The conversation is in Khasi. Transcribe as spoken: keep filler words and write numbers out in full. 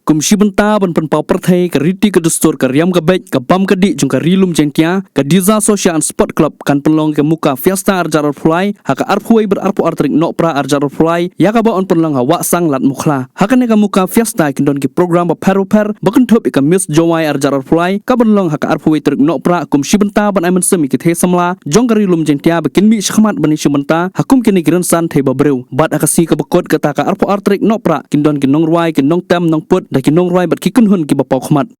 Kum shi bynta ban pynpaw pyrthei ka riti ka dustur, ka riam ka beit, ka bam ka dih jong ka Ri Lum Jaiñtia, ka Disa Sosia and Sport Club kan pynlong ka Muka Fiesta arhajar arphew lai ha ka arphew wei bad arphew ar tarik Nohprah arhajar arphew lai, ïa kaba yn pynlong ha Wahsang Ladmukhla. Ha kane ka Muka Fiesta kin don ki program bapher bapher, ba kynthup ïa ka Miss Jowai arhajar arphew lai, kaban long ha ka arphew wei tarik Nohprah, kum shi bynta ban ai mynsiem ïa ki thei samla jong ka Ri Lum Jaiñtia ba kin mih shakhmat ban ïashim bynta ha kum kine ki rynsan thei ba briew. Bad ha ka sngi kaba kut, kata ka arphew ar tarik Nohprah, kin don ki nongrwai, ki nongtem nongput, da ki nongrwai bad ki kynhun kiba paw khmat.